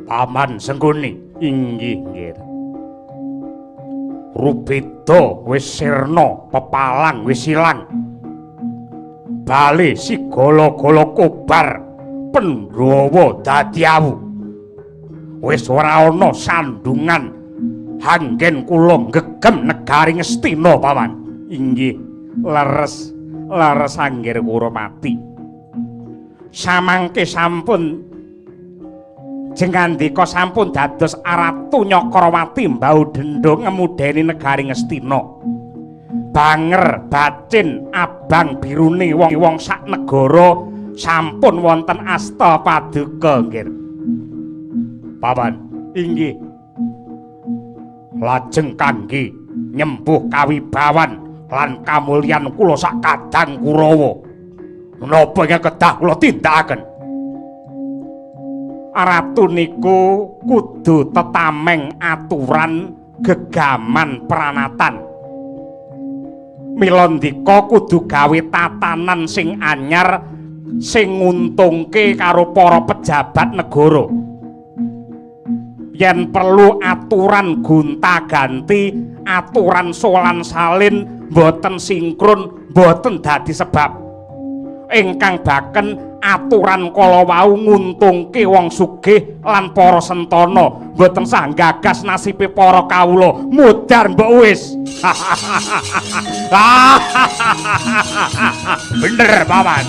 Paman Sengkuni, inggih nggih. Rubeda wis sirna, pepalang wis ilang. Bali sigala-gala kobar, Pandhawa dadi awu. Wis ora ana sandungan anggen kula nggegem negari Ngastina, Paman. Inggih, leres, leres anggir Kurupati. Samangke sampun jengandika sampun dados Ratu Nyakrawati mbau dendha ngemudeni negari Ngastina. Banger bacin abang birune wong-wong sak negara sampun wonten asta paduka nggih. Paman, inggih. Lajeng kangge nyembuh kawibawan lan kamulyan kula sak kadang Kurawa. Menapa ingkang kedah kula tindakaken? Ratu niku kudu tetameng aturan gegaman pranatan. Mila ndika kudu gawe tatanan sing anyar sing nguntungke karo para pejabat negara. Yen perlu aturan gonta-ganti, aturan solan salin mboten sinkron, mboten dadi sebab. Ingkang baken aturan kala wau nguntungke wong sugih lan para sentana, mboten sah gagas nasibe para kawula. Mudhar mbok wis. Bener, Paman.